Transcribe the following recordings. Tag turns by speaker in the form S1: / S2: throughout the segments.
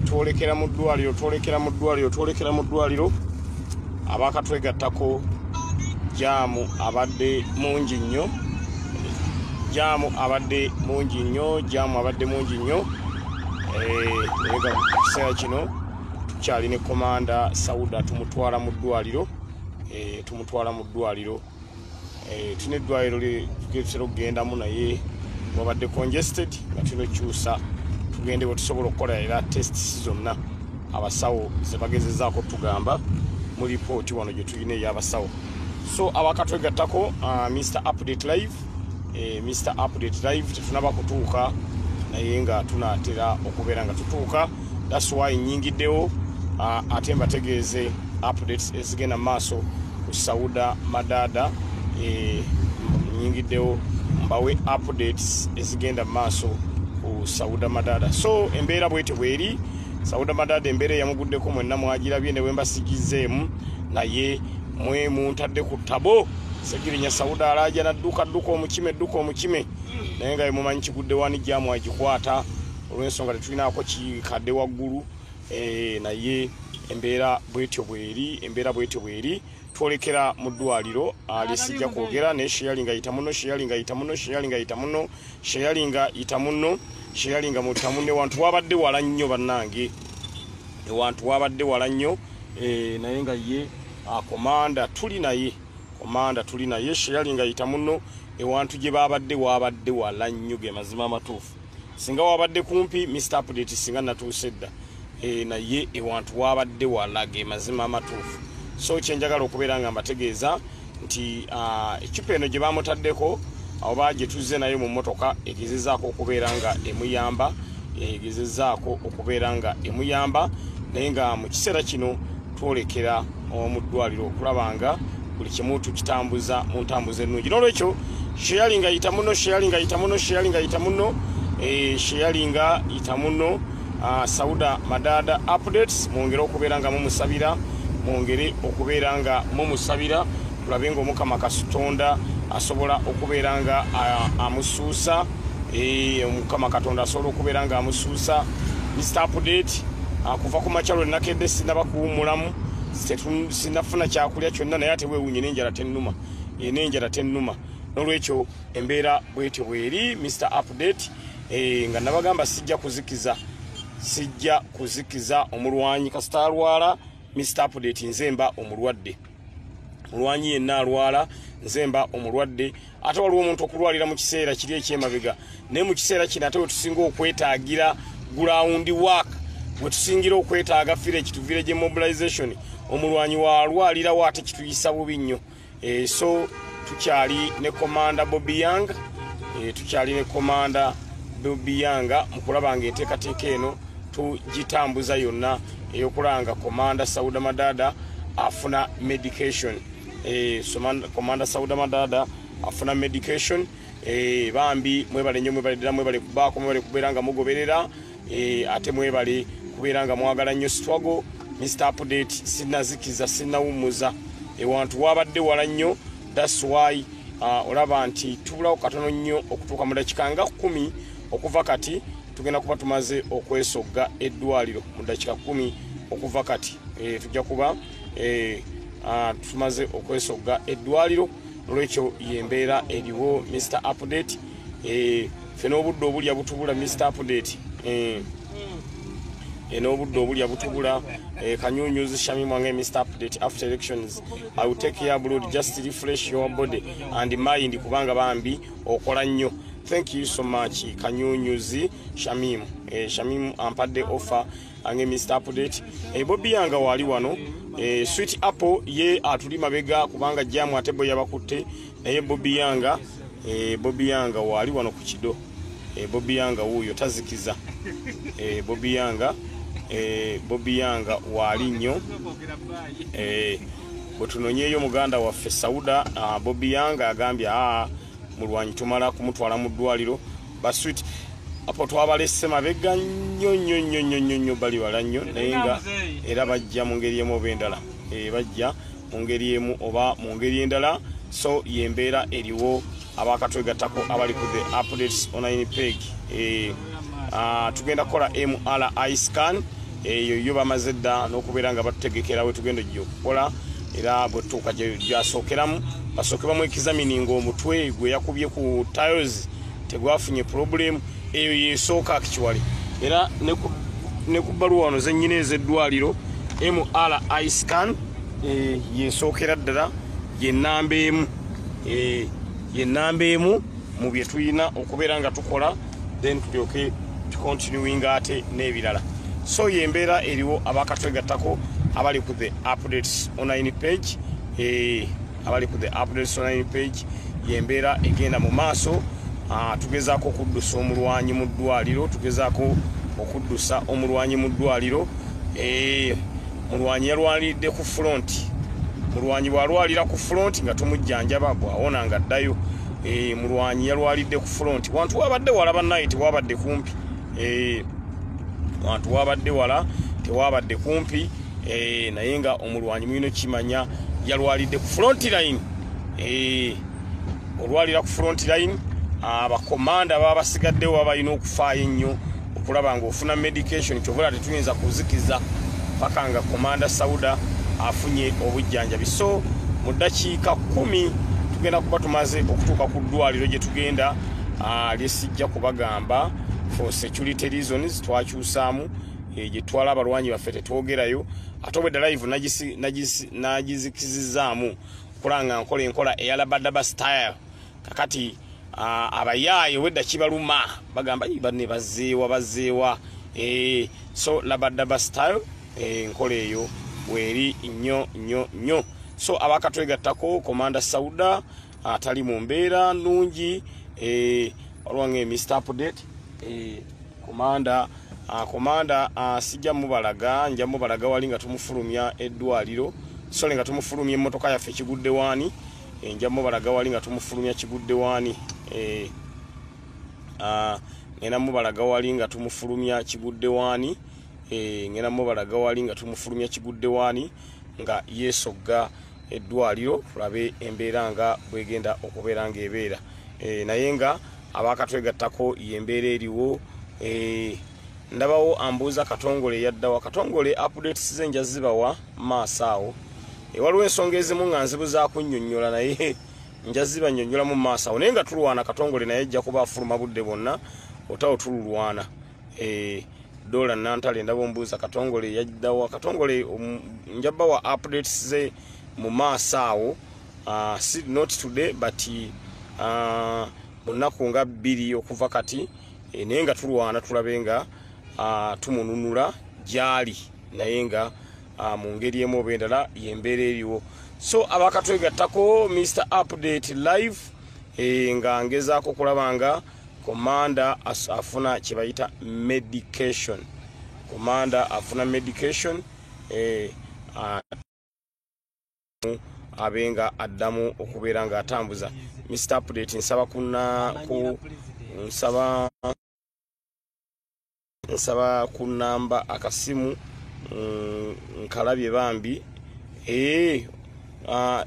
S1: Twolekera mu ddwaliro, twolekera mu ddwaliro, twolekera mu ddwaliro. Abakatwegattako, jam abadde mungi nnyo, jam abadde mungi nnyo, jam abadde mungi nnyo. Naye nga mu kiseera kino tukyali ne Komanda Sauda, tumutwala mu ddwaliro, tumutwala mu ddwaliro. Tulina eddwaliro lyetutera okugendamu, naye wabadde congested nga tulina okukyusa tugende bwe tusobola okukola era tests zonna abasawo ze bagezezaako tugamba mu lipooti wano gye tulina ey'abasawo. So abakatwegattako, Mr Update Live, Mr Update Live, tetunaba kutuuka naye nga tunaatera okubeera nga tutuuka. That's why nyingiddewo, ate mbategeeze updates ezigenda mu maaso ku Sauda Madada. Nyingiddewo mbawe updates ezigenda mu maaso ku Sauda Madada. So embeera bwetyo bweri. Sauda Madada embeera eyamuguddeko mwenna mwagirabye ne bwe mbasigizeemu, naye mwe muntadde ku tabo. Segirinya Sauda alaja nadduka dduka omukime, dduka omukime, naye nga mumanyi kigudde wani, jam agikwata olw'ensonga tetulinaako kikadde waggulu. Naye embeera bwetyo bweri, embeera bwetyo bweri. Twolekera mu ddwaliro lyesijja kwogera, naye sharinga yita muno, sharinga yita muno, sharinga yita muno, sharinga yita muno, sharinga mutta munne. Wantu wabadde wala nnyo bannange, ewantu wabadde wala nnyo. Naye nga ye komanda tuli naye, komanda tuli naye. Sharinga yita muno. Ewantu gye babadde wabadde wala nnyo, ge mazima amatuufu. Singa wabadde kumpi, Mr Update singa natuuse dda. Naye ewantu wabadde wala, ge mazima amatuufu. So kyenjagala okubeera nga mbategeeza nti ecupa eno gye bamutaddeko oba gye tuzze nayo mu mmotoka egezezaako okubeera nga emuyamba, egezezaako okubeera nga emuyamba, naye nga mu kiseera kino twolekera mu ddwaliro okulaba nga buli kimu tukitambuza mu ntambuza ennungi. N'olwekyo sharinga yita muno, sharinga yita muno, sharinga yita muno, sharinga yita muno. Sauda Madada updates, mwongere okubeera nga mumusabira, mwongere okubeera nga mumusabira, tulabe nga Omukama Katonda asobola okubeera nga amusuusa. Omukama Katonda asobola okubeera nga amusuusa. Mr Update, kuva ku makya lwe nakedde sinaba kuwummulamu, sinafuna kyakulya kyonna, naye ate weewunye n'enjala tennuma, n'enjala tennuma. N'olwekyo embeera bwetyo bweri. Mr Update, nga nabagamba sijja kuzikiza, sijja kuzikiza omulwanyi kasita alwala. Mr Update, nze mba omulwadde. Mulwanyi yenna alwala, nze mba omulwadde. Ate waliwo omuntu okulwalira mu kiseera kiri ekyemabega, naye mu kiseera kino ate wetusinga okwetaagira ground work, wetusingira okwetaaga village to village mobilization, omulwanyi walwalirawo ate kituyisa bubi nnyo. So tukyali ne Komanda Bobi Young, tukyali ne Komanda Bobi Young mu kulaba nga enteekateeka eno tugitambuza yonna ey'okulaba nga Komanda Sauda Madada afuna medication. So Komanda Sauda Madada afuna medication. Bambi mwebale nnyo, mwebale ddala, mwebale kubaako, mwebale kubeera nga mugoberera, ate mwebale kubeera nga mwagala nnyo struggle. Mr Update, sinnazikiza, sinnawummuza. Ewantu wabadde wala nnyo, that's why olaba nti tubulawo katono nnyo okutuuka. Mu dakiika nga 10 okuva kati tugenda kuba tumaze okwesogga eddwaliro. Mu dakiika 10 okuva kati, tujja kuba tumaze okwesogga eddwaliro. Olwekyo yembeera eriwo. Mr Update, ffe n'obudde obulya butubula. Mr Update, n'obudde obulya butubula. Kanyunyuzi Shamimu ange, Mr Update, after elections I will take you abroad, just refresh your body and mind, kubanga bambi okola nnyo. Thank you so much, Kanyunyuzi Shamimu. Shamimu ampadde offer ange Mr Update. Bobi Yanga wali wano. Sweet Apple ye atuli mabega kubanga jam ate bo yabakutte, naye Bobi Yanga, Bobi Yanga wali wano ku kido. Bobi Yanga wuuyo tazikiza. Bobi Yanga, Bobi Yanga waali nnyo. Bwe tunonyeeyo muganda waffe Sauda, Bobi Yanga agambye mulwanyi tumala kumutwala mu ddwaliro. Basweet apo twabalese mabega nnyo nnyo nnyo nnyo nnyo nnyo, bali wala nnyo, naye nga era bajja mu ngeri emu oba endala. Bajja mu ngeri emu oba mu ngeri endala. So yembeera eriwo. Abakatwegattako abali ku The Updates Online page, tugenda kukola MRI scan. Eyo yo bamaze dda n'okubeera nga batutegekera we tugenda ojja okukola, era bwe tutuuka gyasookeramu basooke bamu examininga omutwe gwe yakubye ku tiles tegwafunye problem. Eyo yesooka actually, era ne ku bbaluwa wano zennyina ez'eddwaliro, MRI scan yesookera ddala, yenamba emu, yenamba emu mu bye tulina okubeera nga tukola, then tulyoke tucontinuinga ate n'ebirala. So yembeera eriwo. Abakatwegattako abali ku The Updates Online page, abali ku The Updates Online page, yembeera egenda mu maaso. Tugezaako okuddusa omulwanyi mu ddwaliro, tugezaako okuddusa omulwanyi mu ddwaliro. Mulwanyi yalwaliridde ku front. Mulwanyi bw'alwalira ku front nga tumujjanjaba, bw'awona nga addayo. Mulwanyi yalwalidde ku front, wantu wabadde wala bannaye, tewabadde kumpi. Wantu wabadde wala, tewabadde kumpi. Naye nga omulwanyi mulina okimanya yalwalidde ku front line. Olwalira ku front line, abakomanda baba basigaddewo baba balina okufaayo ennyo okulaba ng'ofuna medication. Kyovula tetuyinza kuzikiza paka nga Komanda Sauda afunye obujjanjabi. So mu ddakiika 10 tugenda kuba tumaze okutuuka ku ddwaliro gye tugenda, lyesijja kubagamba for security reasons. Twakyusaamu gye twala abalwanyi baffe, tetwogerayo. Ate obwedda live nagizikizizaamu okulaba nga nkola enkola eya rabadaba style. Kakati abayaaye obwedda kibaluma, bagamba banne bazeewa, bazeewa. So rabadaba style, enkola eyo weeri nnyo nnyo nnyo. So abakatwegattako, Komanda Sauda atali mu mbeera nnungi. Waliwo nga Mr Update, komanda, komanda, sijja mubalaga, nja mubalaga wali nga tumufulumya eddwaliro, sole nga tumufulumya emmotoka yaffe kigudde waani. Nja mubalaga wali nga tumufulumya kigudde waani. Ngenda mubalaga wali nga tumufulumya kigudde waani. Ngenda mubalaga wali nga tumufulumya kigudde waani nga yeesogga eddwaliro, tulabe embeera nga bwegenda okubeera ng'ebeera. Naye nga abakatwegattako, yembeera eriwo. Ndabawo ambuuza Katongole yaddawa. Katongole updates ze nja zibawa maaso awo. Waliwo ensonga ezimu nga nzibu zakunnyonnyola, naye nja zibannyonnyolamu maaso awo. Naye nga tulwana Katongole, naye ajja kuba afuluma budde bwonna, otawo tululwana. Dola Nantale, ndaba ombuuza Katongole yaddawa. Katongole nja bawa updates ze mu maaso awo, not today but mu nnaku nga 2 okuva kati. Naye nga tulwana tulabe nga tumununula gyali, naye nga mu ngeri emu oba endala yembeera eriwo. So abakatwegattako, Mr Update Live, nga ngezaako okulaba nga komanda afuna kye bayita medication. Komanda afuna medication, abe nga addamu okubeera nga atambuza. Mr Update, nsaba kuna ku nsaba kunamba akasimu. Nkalabye bambi.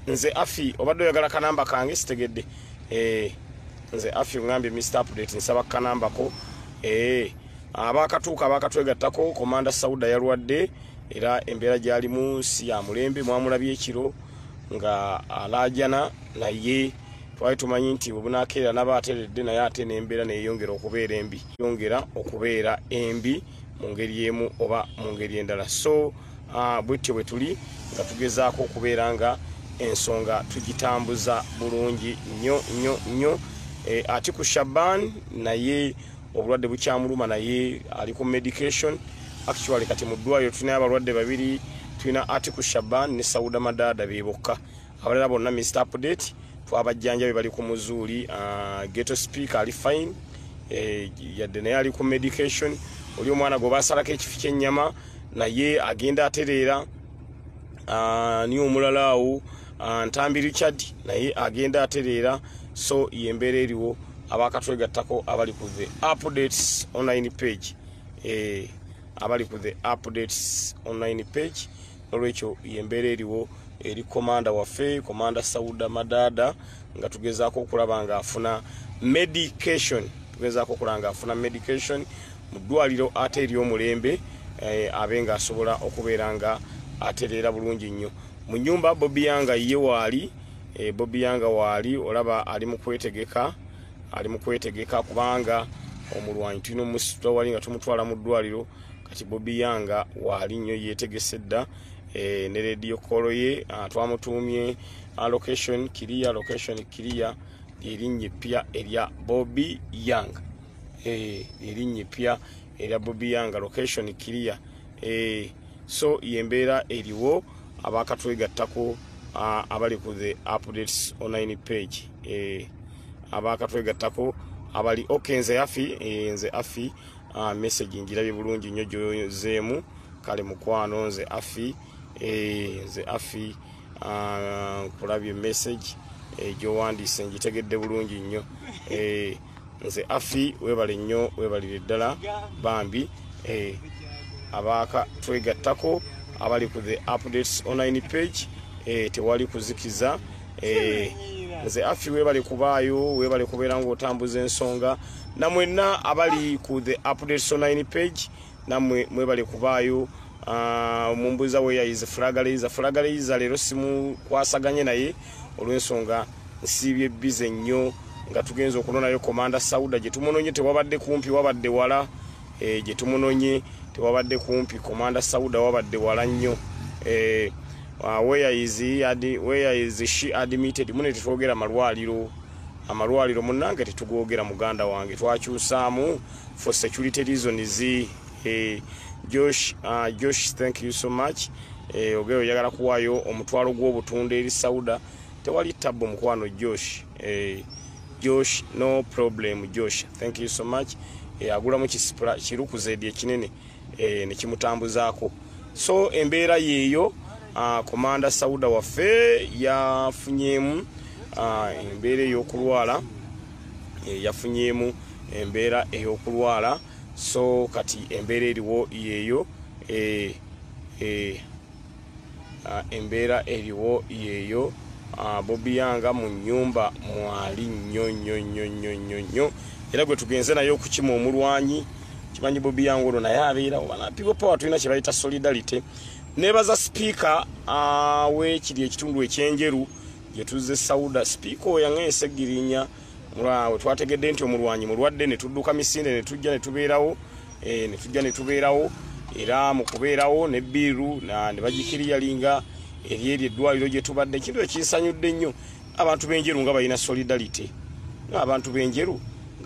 S1: Nze Afi, obadde oyagala kanamba kange, sitegedde. Nze Afi, ngambye Mr Update nsaba kanambako. Abakatuuka, abakatwegattako, Komanda Sauda yalwadde era embeera gyalimu si ya mulembe. Mwamulabye ekiro nga alaajana, naye twali tumanyi nti bwe bunaakeera naba ateredde, naye ate n'embeera neyongera okubeera embi, yongera okubeera embi mu ngeri emu oba mu ngeri endala. So bwetyo bwe tuli nga tugezaako okubeera nga ensonga tugitambuza bulungi nnyo nnyo nnyo. Atiku Shaban naye obulwadde bukyamuluma, naye ali ku medication. Actually kati mu ddwaliro tulina abalwadde babiri, tulina Atiku Shaban ne Sauda Madada, be bokka. Abalala bonna, Mr Update, twabajjanjabi, bali ku muzuuli. Ghetto Speaker ali fine, yadde naye ali ku medication. Oli omwana gwe basalako ekifi ky'ennyama naye agenda atereera. Ni omulala awo, Ntambi Richard, naye agenda atereera. So yembeera eriwo. Abakatwegattako abali ku The Updates Online page, abali ku The Updates Online page, nolwekyo yembeera eriwo. eri komanda waffe, Komanda Sauda Madada, nga tugezaako okulaba nga afuna medication, tugezaako okulaba nga afuna medication mu ddwaliro ate ery'omulembe, abe nga asobola okubeera nga atereera bulungi nnyo. Mu nnyumba Bobi Yanga ye waali, Bobi Yanga waali, olaba ali mu kwetegeka, ali mu kwetegeka kubanga omulwanyi tulina omusitula wali nga tumutwala mu ddwaliro. Kati Bobi Yanga waali nnyo, yeetegese dda, ne radio call ye twamutuumye Location Clear. Location Clear lyerinnya eppya erya Bobi Yanga, lyerinnya eppya erya Bobi Yanga, Location Clear. So yembeera eriwo. Abakatwegattako abali ku The Updates Online page, abakatwegattako abali, ok, nze Afi, nze Afi, message njirabye bulungi nnyo gyozeemu. Kale mukwano, nze Afi, nze Afi, nkulabye message gyowandiise, ngitegedde bulungi nnyo. Nze Afi, webale nnyo, webalire ddala bambi. Abaaka twegattako abali ku The Updates Online page, tewali kuzikiza. Nze Afi, webale kubaayo, webale kubeera ng'otambuza ensonga. Namwenna abali ku The Updates Online page, nammwe mwebale kubaayo. Mumbuuza where is Flag Raiser. Flag Raiser leero simukwasaganye naye olw'ensonga nsiibye busy nnyo nga tugenza okunonayo Komanda Sauda. Gye tumunonye tewabadde kumpi, wabadde wala. Gye tumunonye tewabadde kumpi, Komanda Sauda wabadde wala nnyo. Where is she admitted? Mune tetwogera malwaliro, amalwaliro munnange tetugogera. Muganda wange, twakyusaamu for security reasons. Josh, thank you so much. Ogeyo oyagala kuwaayo omutwalo gw'obutunda eri Sauda, tewali tabbu mukwano Josh. Josh, no problem. Josh, thank you so much. Agulamu kisipula kirukuzedi ekinene, nekimutambuzaako. So embeera yeeyo. Komanda Sauda waffe yafunyemu embeera ey'okulwala, yafunyemu embeera ey'okulwala. So kati embeera eriwo yeeyo, embeera eriwo yeeyo. Bobi Yanga mu nyumba mwali nnyo nnyo nnyo nnyo nnyo nnyo, era gwe tugenze naye okukima omulwanyi. Kimanyi Bobi Yanga olwo naye abeerawo. Bana People Power tulina kye bayita solidarity. Nebaza sipiika wekiri ekitundu ekyenjeru gye tuzze Sauda. Sipiika oyo yaŋŋensa eggirinya we twategedde nti omulwanyi mulwadde, ne tudduka misinde ne tujja ne tubeerawo, ne tujja ne tubeerawo. Era mu kubeerawo ne bill ne bagikiriyalinga eri eri eddwaliro gye tubadde. Ekintu ekinsanyudde ennyo, abantu b'enjeru nga balina solidarity, abantu b'enjeru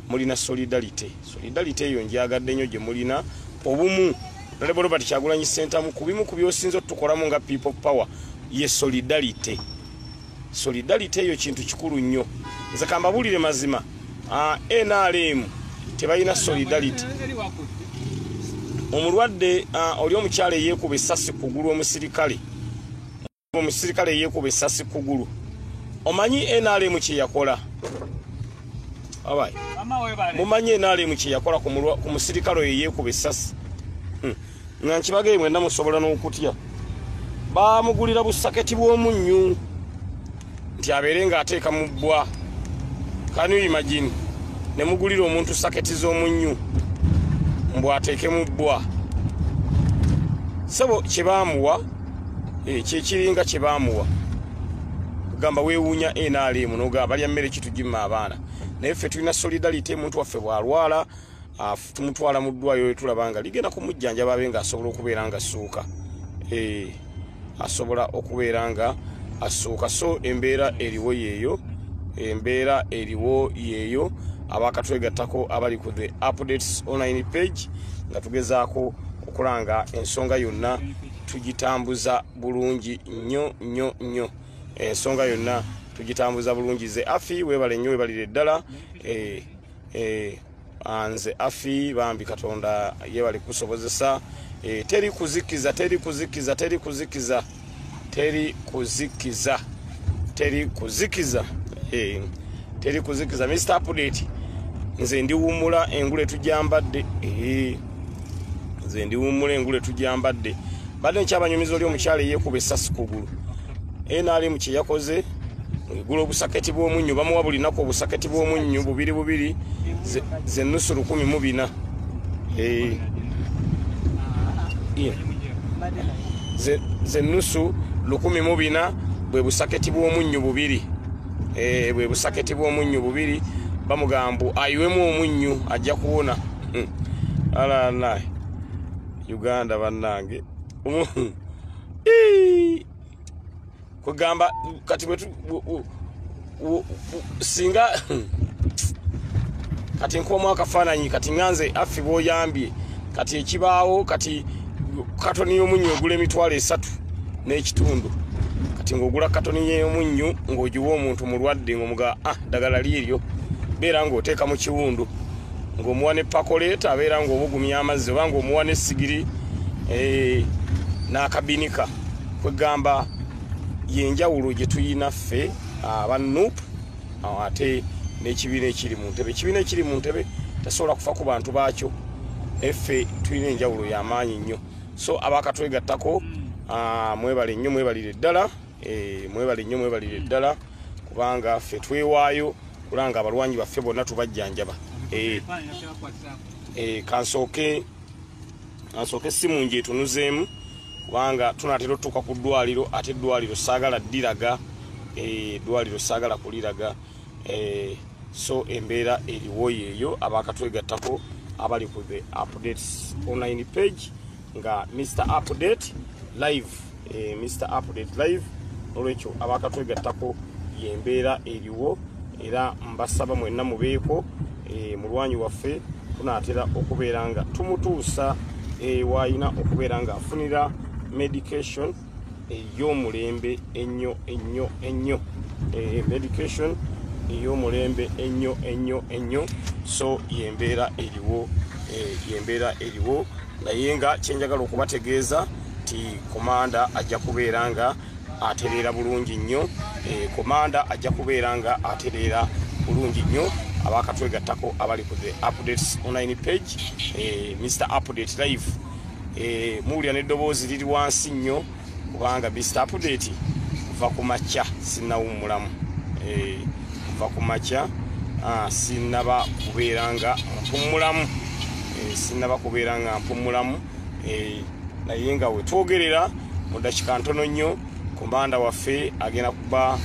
S1: mulina solidarity. Solidarity eyo njagadde nnyo gye mulina, obumu. Honorable Robert Kyagulanyi Ssentamu, ku bimu ku byosinza otutukolamu nga People Power ye solidarity. Solidarity eyo kintu kikulu nnyo. Nze kambabuulire mazima, NRM tebalina solidarity. Omulwadde oli omukyala eyeekuba essasi kugulu, omusirikale eyeekuba essasi kugulu, omanyi NRM kye yakola? Abayi, mumanyi NRM kye yakola ku musirikale oyo eyeekuba essasi? Nga nkibagaye mwenna musobola n'okutya. Bamugulira busaketi bw'omunnyu nti abeere ng'ateeka mu bbwa. Can you imagine? Ne mugulira omuntu saketi z'omunnyu mbw ateeke mu bbwa. Sebo kye baamuwa, kyekiringa kye baamuwa. Gamba weewuunya NRM n'ogamba balya mmere kitugimma abaana. Naye ffe tulina solidarity. Omuntu waffe bw'alwala tumutwala mu ddwaliro tulaba nga ligenda kumujjanjaba abe ng'asobola okubeera nga assuuka, asobola okubeera nga assuuka. So embeera eriwo yeeyo, embeera eriwo yeeyo. Abakatwegattako abali ku The Updates Online page, nga tugezaako okulanga ensonga yonna tugitambuza bulungi nnyo nnyo nnyo, ensonga yonna tugitambuza bulungi. Ze Afi, weebale nnyo, weebalire ddala. Nze Afi, bambi Katonda yebale kusobozesa. Teri kuzikiza, teri kuzikiza, teri kuzikiza, teri kuzikiza, teri kuzikiza, teri kuzikiza. Mr Update, nze ndiwumula engule tujambadde, nze ndiwumula engule tujambadde. Badde nkyabanyumiza oli omukyala eyeekuba essasi kugulu. NRM kye yakoze egula obusaketi bw'omunnyo, bamuwa buli nnaku obusaketi bw'omunnyo bubiri bubiri, ze nusu 14. Ze nusu 14 bwe busaketi bw'omunnyo bubiri. Bwe busaketi bw'omunnyo bubiri, bamugamba ayiwemu omunnyo ajja kuwona. Ala naye Uganda bannange. Kugamba kati singa kati nkuwamu akafaananyi, kati nganze affe bw'oyambye, kati ekibaawo kati katoni y'omunnyo ogula 3,500, kati ng'ogula katoni y'omunnyo ng'ogiwa omuntu mulwadde ng'omuga ddagala liiryo, beera ng'oteeka mu kiwundu, ng'omuwa ne pakoleeta, abeera ng'obugumya amazzi, oba ng'omuwa n'essigiri n'akabinika. Kwegamba yenjawulo gye tuyina ffe aba NUP ate n'ekibiina ekiri mu ntebe. Ekibiina ekiri mu ntebe tasobola kufa ku bantu baakyo, effe tulina enjawulo y'amaanyi nnyo. So abakatwegattako mwebale nnyo, mwebalire ddala, mwebale nnyo, mwebalire ddala, kubanga ffe twewaayo kulanga abalwanyi baffe bonna tubajjanjaba. Kansooke essimu ngyetunuzeemu, kubanga tunaatera otuuka ku ddwaliro, ate eddwaliro saagala ddiraga, eddwaliro saagala kuliraga. So embeera eriwo yeeyo. Abakatwegattako abali ku the updates online page nga Mr Update Live, Mr Update Live. Olwekyo abakatwegattako yembeera eriwo, era mbasaba mwenna mubeeko. Mulwanyi waffe tunaatera okubeera nga tumutuusa wayina okubeera nga afunira medication ey'omulembe ennyo ennyo ennyo, medication ey'omulembe ennyo ennyo ennyo. So yembeera eriwo, yembeera eriwo. Naye nga kyenjagala okubategeeza nti komanda ajja kubeera nga atereera bulungi nnyo, komanda ajja kubeera nga atereera bulungi nnyo. Abakatwegattako abali ku the updates online page, Mr Update Live. Muwulira n'eddoboozi liri wansi nnyo, kubanga Mr Update kuva ku makya sinnawummulamu, kuva ku makya sinnaba kubeera nga mpummulamu, sinnaba kubeera nga mpummulamu. Naye nga we twogerera mu ddakiika ntono nnyo, komanda waffe agenda kuba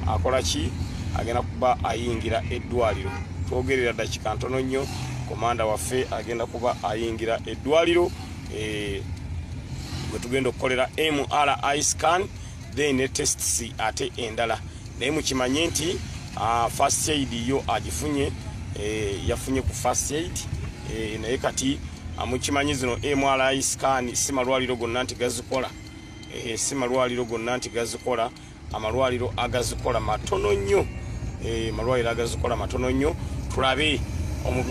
S1: akola ki? Agenda kuba ayingira eddwaliro. Twogerera ddakiika ntono nnyo, komanda waffe agenda kuba ayingira eddwaliro gwe tugenda okukolera MRI scan, then ne tests ate endala. Naye mukimanye nti first aid yo agifunye, yafunye ku first aid, naye kati mukimanyi zino MRI scan si malwaliro gonna nti gazikola, si malwaliro gonna nti gazikola. Amalwaliro agazikola matono nnyo, malwaliro agazikola matono nnyo. Tulabe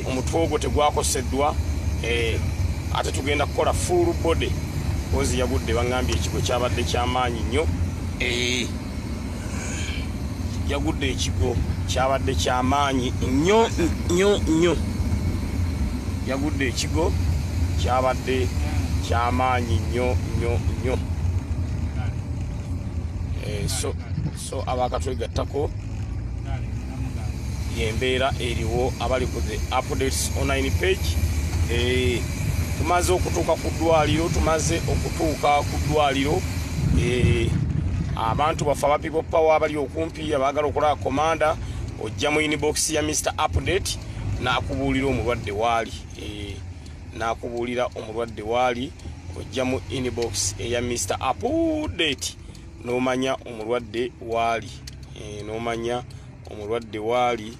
S1: omutwe ogwo tegwakoseddwa, ate tugenda kukola full body. Kozi yagudde, baŋŋambye ekigo kyabadde kyamaanyi nnyo, yagudde ekigo kyabadde kyamaanyi nnyo nnyo nnyo, yagudde ekigo kyabadde kyamaanyi nnyo nnyo nnyo. So abakatwegattako yembeera eriwo abali ku the updates online page. Tumaze okutuuka ku ddwaliro, tumaze okutuuka ku ddwaliro. Abantu baffe aba People Power abali okumpi abaagala okulaba komanda, ojja mu inbox ya Mr Update n'akubuulira omulwadde waali, n'akubuulira omulwadde waali. Ojja mu inbox eya Mr Update n'omanya omulwadde waali, n'omanya omulwadde waali.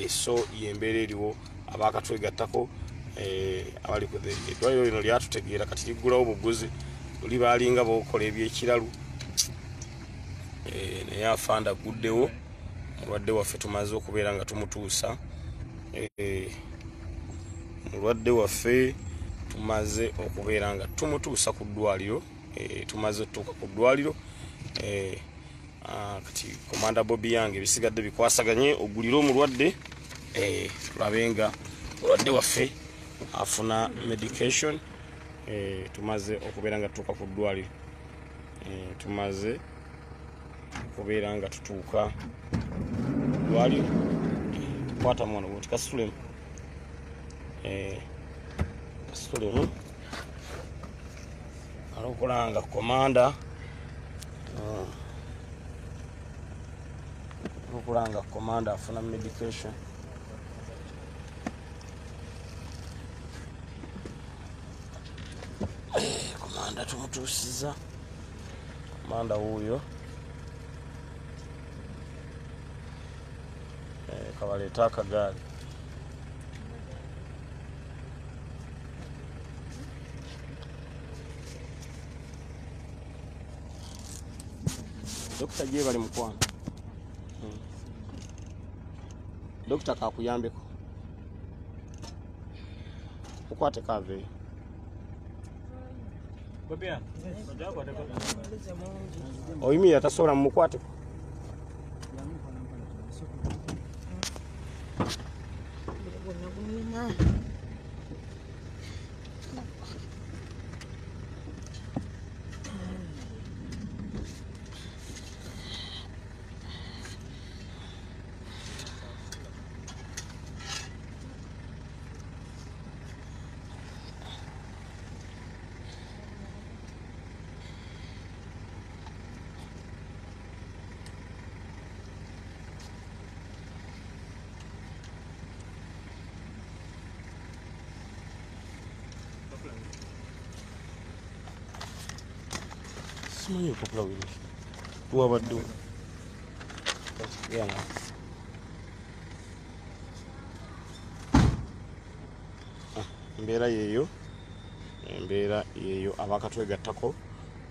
S1: So yembeera eriwo. Abakatwegattako abali ku eddwaliro lino lyatutegeera kati liggulawo buguzi, luli baalinga bokola ebyekiralu, naye afanda agguddewo. Mulwadde waffe tumaze okubeera nga tumutuusa, mulwadde waffe tumaze okubeera nga tumutuusa ku ddwaliro, tumaze otutuuka ku ddwaliro. Kati komanda Bobi yange ebisigadde bikwasaganye, ogulire omulwadde, tulabe nga mulwadde waffe afuna medication. Tumaze okubeera nga tutuuka ku ddwaliro, tumaze Kubeera nga tutuuka lwali kwata mwana bwoti kasitulemu, kasitulemu alokulanga komanda, alokulanga komanda afuna medication. Komanda tumutuusiza, komanda wuuyo. Kabaleeta akagaali. Dokita gyebali mukwano. Dokita kakuyambeko, mukwate kaveeyo. Oyimirira tasobola, mumukwateko. Simanyi olupapula wiri lwabadde yana. Embeera yeeyo, embeera yeeyo. Abakatwegattako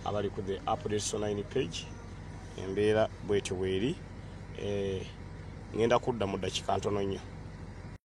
S1: abali ku the updates online page, embeera bwetyo bweri. Ngenda kudda mu ddakiika ntono nnyo.